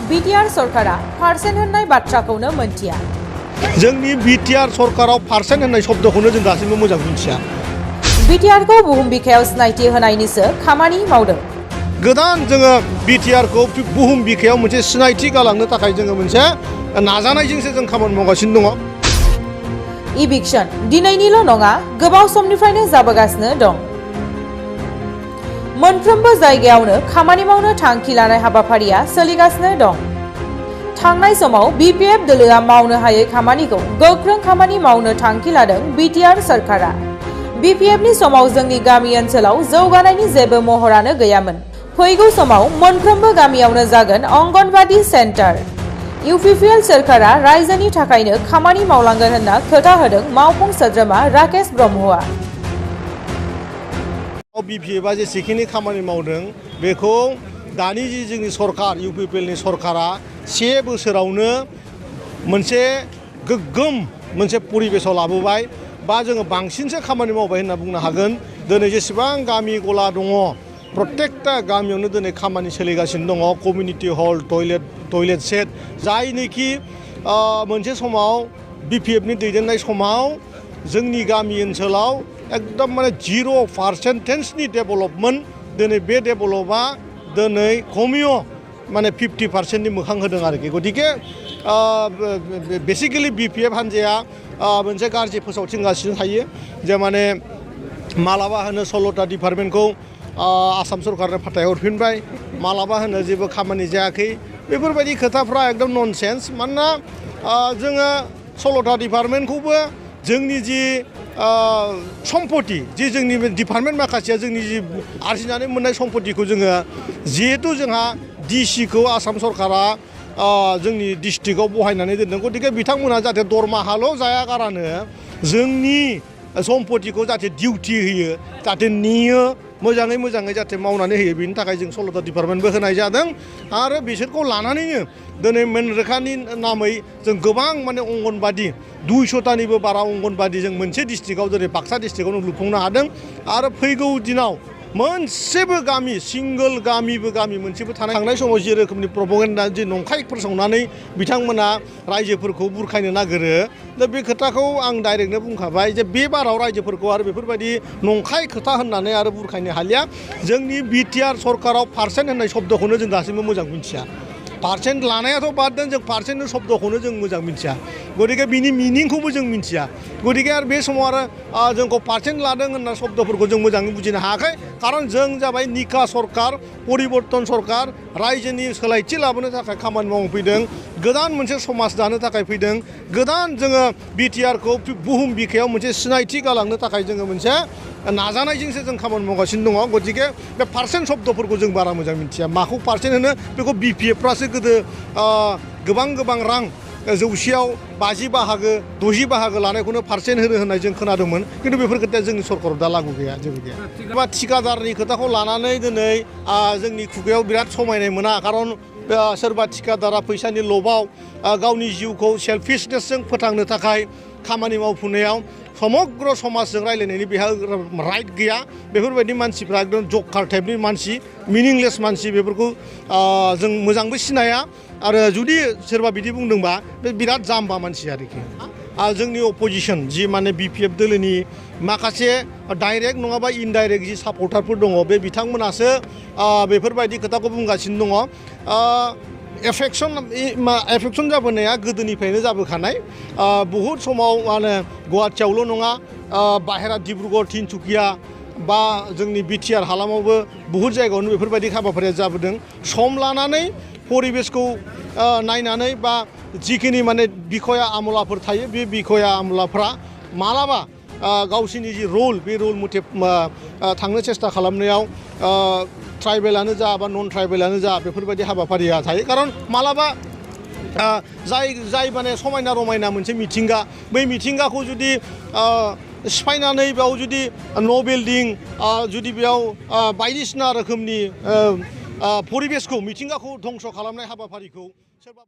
BTR सरकारा percent होननाय बाथ्राखौनो मोनथिया। जोंनि बिटिआर सरकाराव पार्सेन्ट होननाय शब्दखौनो जों दासिमबो मोजां मिथिया। बिटिआरखौ बुहुम बिखायाव सिनायथि होनायनिसो खामानि मावदों। गोदान जोङो बिटिआरखौ बुहुम बिखायाव मोनसे सिनायथि गालांनो थाखाय जोङो मोनसे नाजानायजोंसो जों खामानि मावगासिनो दङ। इभिक्सन दिनैनिल' नङा, गोबाव समनिफ्रायनो जाबोगासिनो दं। मोनफ्रोमबो जायगायावनो खामानि मावनो थांखि लानाय हाबाफारिया सोलिगासिनो दं। थांनाय समाव बिपिएफ दोलोआ मावनो हायै खामानिखौ गोख्रों खामानि मावनो थांखि लादों बिटिआर सरकारा। बिपिएफनि समाव जोंनि गामि ओनसोलाव जौगानायनि जेबो महरानो गैयामोन। फैगौ समाव मोनफ्रोमबो गामियावनो जागोन अंगनबादि सेन्टार। इउपिपिएल सरकारा रायजोनि थाखायनो खामानि मावलांगोन होनना खोथा होदों मावफुं सोद्रोमा राकेश ब्रह्मआ। बिपिएफआ जेसेखिनि खामानि मावदों बेखौ दानि जि जोंनि सरकार इउपिपिएलनि सरकारा 1 बोसोरावनो मोनसे गोग्गोम मोनसे परिबेसाव लाबोबाय बा जोङो बांसिनसो खामानि मावबाय होनना बुंनो हागोन। दिनै जेसेबां गामि गला दङ प्रत्येकटा गामियावनो दिनै खामानि सोलिगासिनो दङ। कमिउनिटि हल, टयलेट सेट जायनोखि मोनसे समाव बिपिएफनि दैदेननाय समाव जोंनि गामि ओनसोलाव एकदम माने 0% डेभेलपमेन्ट। दिनै बे डेभेलपआ दिनै खमियो माने 50% मोखां होदों आरोखि। गतिके बेसिकेलि बिपिएफ हान्जाया मोनसे गाज्रि फोसावथिंगासिनो थायो जे माने मालाबा होनो 16टा डिपार्टमेन्टखौ आसाम सरकारनो फाथायहरफिनबाय, मालाबा होनो जेबो खामानि जायाखै। बेफोरबायदि खोथाफ्रा एकदम ननसेन्स। मानोना जोङो 16टा डिपार्टमेन्टखौबो जोंनि जि सम्पति जि जोंनि डिपार्टमेन्ट माखासेया जोंनि जि आरजिनानै मोननाय सम्पतिखौ जोङो जिहेतु जोंहा डिसिखौ आसाम सरकारा जोंनि डिस्ट्रिक्टआव बहायनानै दोनदों। गतिके बिथांमोना जाहाथे दरमाहाल' जाया गारानो जोंनि सम्पतिखौ जाहाथे डिउटि होयो, जाहाथे नेयो, मोजाङै जाहाथे मावनानै होयो। बेनि थाखाय जों 16टा डिपार्टमेन्टबो होनाय जादों। आरो बिसोरखौ लानानैनो दिनै मेनरेगानि नामै जों गोबां माने अंगनबादि 200टानिबो बारा अंगनबादि जों मोनसे डिस्ट्रिक्टआव जेरै बाक्सा डिस्ट्रिक्टआवनो लुफुंनो हादों। आरो फैगौ दिनाव मोनसेबो गामि सिंगोल गामि मोनसेबो थांनाय समाव जे रोखोमनि प्रपगेन्डा जे नंखाय फोसावनानै बिथांमोना रायजोफोरखौ बुरखायनो नागिरो। दा बे खोथाखौ आं डाइरेक्टनो बुंखाबाय जे बे बाराव रायजोफोरखौ आरो बेफोरबायदि नंखाय खोथा होननानै आरो बुरखायनो हालिया। जोंनि बिटिआर सरकाराव पार्सेन्ट होननाय शब्दखौनो जों दासिमबो मोजां मिथिया। पार्सेन्ट लानायाथ' बाद दोन, जों पार्सेन्ट शब्दखौनो जों मोजां मिथिया। गतिके बिनि मिनिंखौबो जों मिथिया। गतिके आरो बे समाव आरो जोंखौ पार्सेन्ट लादों होनना शब्दफोरखौ जों मोजाङै बुजिनो हायाखै। खारन जों जाबाय निका सरकार, परिबर्तन सरकार, रायजोनि सोलायथि लाबोनो थाखाय खामानि मावनो फैदों। गोदान मोनसे समाज दानो थाखाय फैदों। गोदान जोङो बिटिआरखौ बुहुम बिखायाव मोनसे सिनायथि गालांनो थाखाय जोङो मोनसे नाजानायजोंसो जों खामानि मावगासिनो दङ। गतिके बे पार्सेन्ट शब्दफोरखौ जों बारा मोजां मिथिया। माखौ पार्सेन्ट होनो बेखौ बिपिएफफ्रासो गोदो गोबां रां जौसेयाव 50 बाहागो 60 बाहागो लानायखौनो पार्सेन्ट होनो होननाय जों खोनादोंमोन। खिन्थु बेफोर खोथाया जोंनि सरकाराव दा लागु गैया, जेबो गैया। बा थिकादारनि खोथाखौ लानानै दिनै जोंनि खुगायाव बिराद समायनाय मोना। खारन सोरबा थिकादारा फैसानि लबाव गावनि जिउखौ सेल्फिशनेसजों फोथांनो थाखाय खामानि मावफुंनायाव समग्र समाजजों रायलायनायनि बेहा राइट गैया। बेफोरबायदि मानसिफ्रा एकदम जकार टाइपनि मानसि, मिनिंलेस मानसि। बेफोरखौ जों मोजांबो सिनाया। आरो जुदि सोरबा बिदि बुंदोंबा बे बिराद जाम्बा मानसि आरोखि। जोंनि अपोजिसन जि माने बिपिएफ दोलोनि माखासे डाइरेक्ट नङाबा इनडाइरेक्ट जि सापर्टारफोर दङ, बे बिथांमोनासो बेफोरबायदि खोथाखौ बुंगासिनो दङ। एफेक्सन जाबोनाया गोदोनिफ्रायनो जाबोखानाय। बहुद समाव माने गुवाहाटियावल' नङा, बाहेरा डिब्रुगड़, तिनसुकिया बा जोंनि बिटिआर हालामावबो बहुद जायगायावनो बेफोरबायदि हाबाफारिया जाबोदों। सम लानानै परिबेसखौ नायनानै बा जिखिनि माने बिखया आमलाफोर थायो, बे बिखया आमलाफ्रा मालाबा गावसिनि जि रल, बे रल मथे थांनो सेस्था खालामनायाव ट्राइबेलानो जा बा नन ट्राइबेलानो जा बेफोरबायदि हाबाफारिया थायो। खारन मालाबा जाय माने समायना रमायना मोनसे मिथिंगा, बै मिथिंगाखौ जुदि सिफायनानै बेयाव जुदि न' बिल्डिं जुदि बेयाव बायदिसिना रोखोमनि परिबेसखौ, मिथिंगाखौ धंस खालामनाय हाबाफारिखौ सोरबा